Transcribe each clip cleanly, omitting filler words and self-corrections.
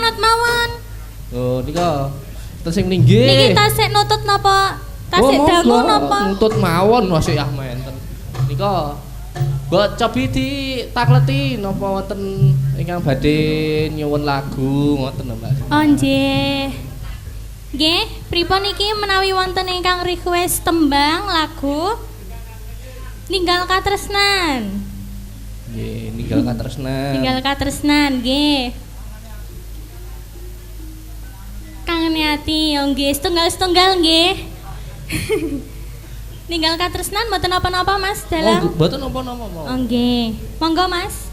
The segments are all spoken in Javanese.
Manut mawon. Oh nika wonten sing ninggih. Niki tasik nutut napa? Tasik Oh, dangu monggo. napa? Nutut mawon wasik ah menten. Nika mbok cobi ditakleti napa wonten ingkang badhe nyuwun lagu ngoten lho Mbak. Oh nggih. Nggih, pripun iki menawi wonten ingkang request tembang lagu Ninggal Katresnan. Nggih, ninggal katresnan. Ninggal Katresnan nggih. Kangen ati, oh nggih, setunggal-setunggal nggih. Ninggal Katresnan mboten napa-napa Mas Oh, dalam. mboten napa-napa mau. Oh nggih. Monggo Mas.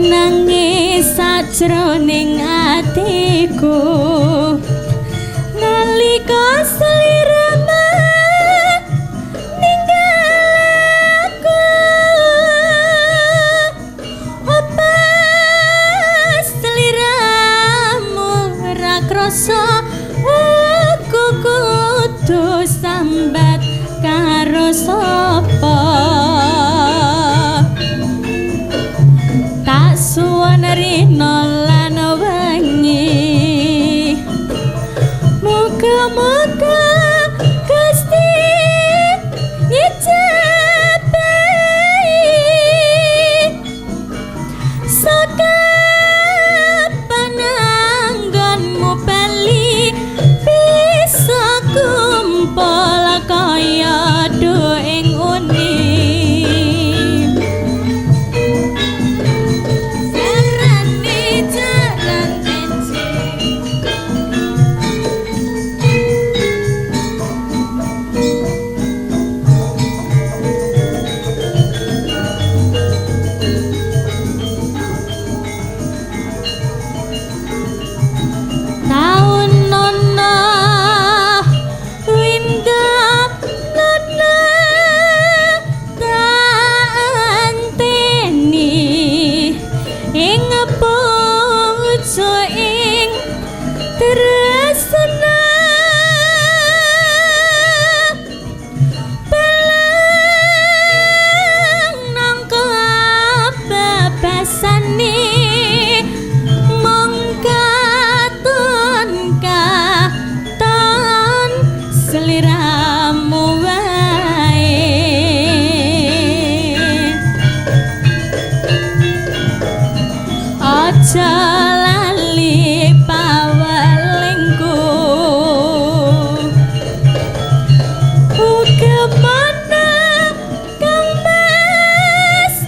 Nangis sajroning atiku nalika sliramu ninggal aku, apa sliramu ra krasa aku kudu sambat karo sapa? Tak suwun rina lan wengi, muga-muga Gusti ngijabahi. Saka pananggonmu bali bisa kumpul kaya do ing uni. Sarane jaran pence. Taun nono winda nono tak anteni ing pucuk ing tresna, balang nangka bebasane mung katon katon sliramu wae. Aja lali pawelingku, uga mana kang Mas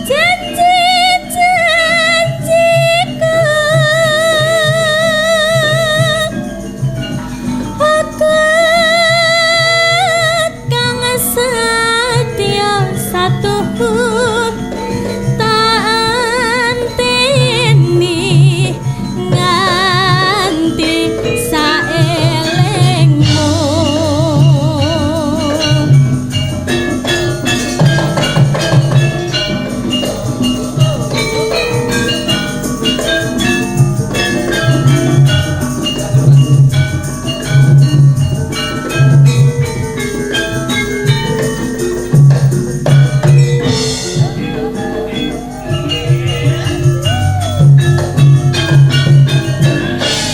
janji-janjiku. Aku kang setia satuhu tak anteni nganti saelengmu.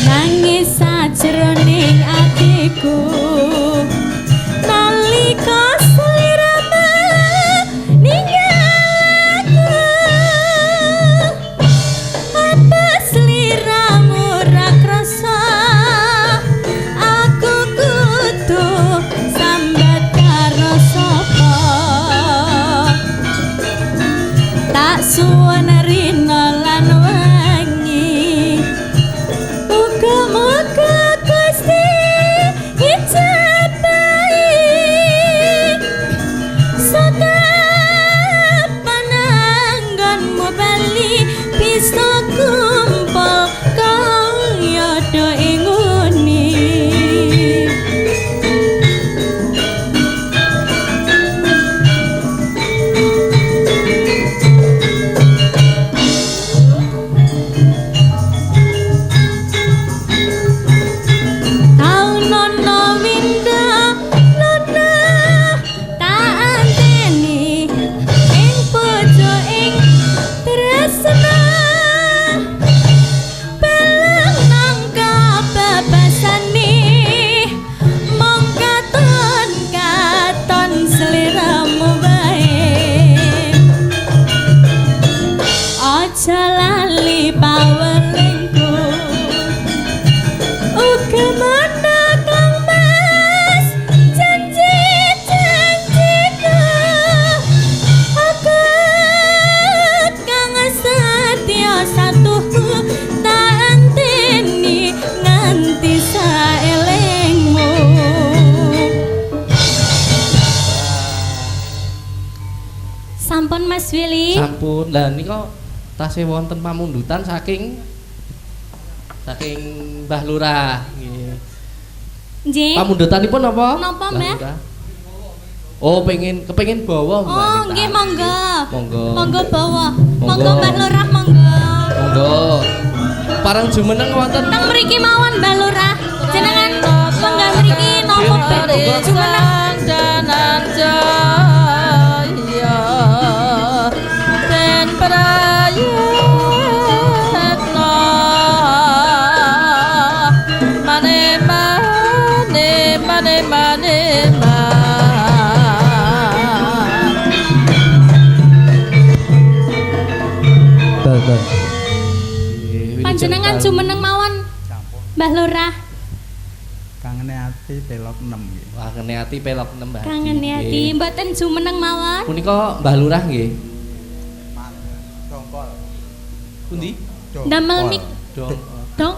Nangis sajroning atiku nalika sliramu ninggal aku, apa sliramu ra krasa aku kudu sambat karo sapa? Tak suwun rina lan wengi, muga-muga Gusti ngijabahi. Saka pananggonmu Sampun Mas Willy. Sampun. Lah nika tasih wonten pamundutan saking saking Mbah Lurah nggih. Nggih. Pamundutanipun napa? Napa, Mbah? Lurah? Oh, pengen kepengin bawa Mbak. Oh, nggih monggo. Monggo. Monggo bawa. Monggo Mbah Lurah monggo. Monggo. Parang jumeneng wonten teng mriki mawon Mbah Lurah. Jenengan monggo mriki napa jumeneng danan jaya den prayitna mane mane mane mane panjenengan jumeneng mawon Mbah Lurah. Kangene ati pelok 6 nggih. Wah, kangene ati pelok 6 Mbah. Kangene ati mboten jumeneng mawon. Punika Mbah Lurah nggih. Dongkol. Pundi? Damel mik dong.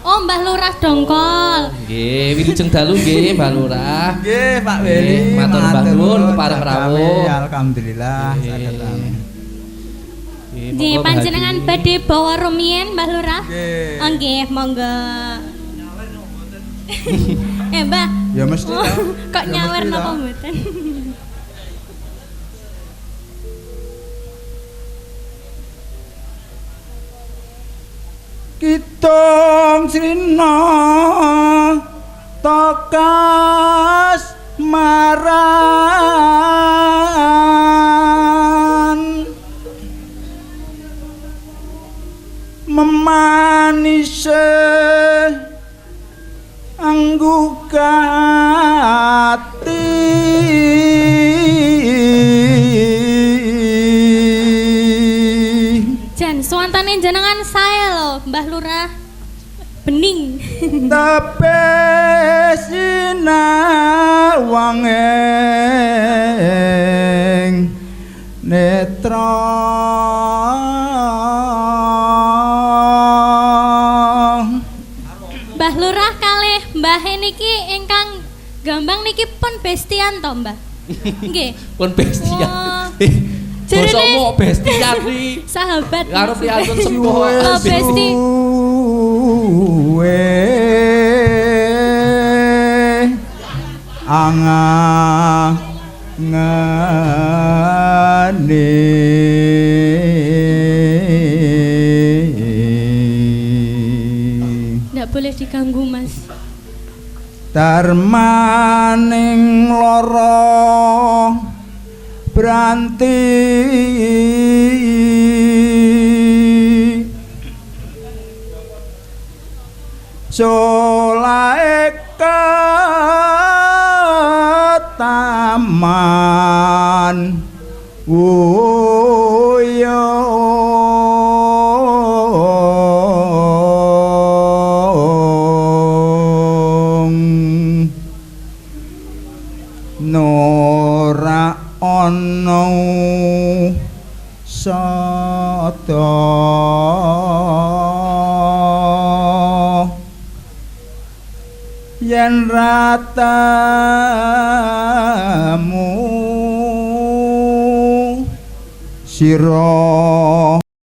Oh, Mbah Lurah dongkol. Nggih, wilujeng dalu nggih Mbah Lurah. Nggih, Pak Weli. Matur mbah nuwun kepareng rawuh. Alhamdulillah saged amin. Nggih, panjenengan badhe bawa rumiyin Mbah Lurah? Nggih. Oh, nggih, monggo. Mbah. Ya mesti oh, kok ya nyawer napa mboten? Kidung Srina tokas maran memanise anggugati jan suwantane jenengan sae lho Mbah Lurah bening tepe sinawangeng netra. Mbah Lurah kalih Mbah niki ingkang gambang niki pun bestian to Mbah? Nggih. Pun bestian. Bosomu bestian iki. Sahabat. Karo priyantun sepuh. Oh, besti. Angane. Ndak boleh diganggu, Mas. Darmaning lara branti solahe taman wuyung nora ana sada yen ratamu sira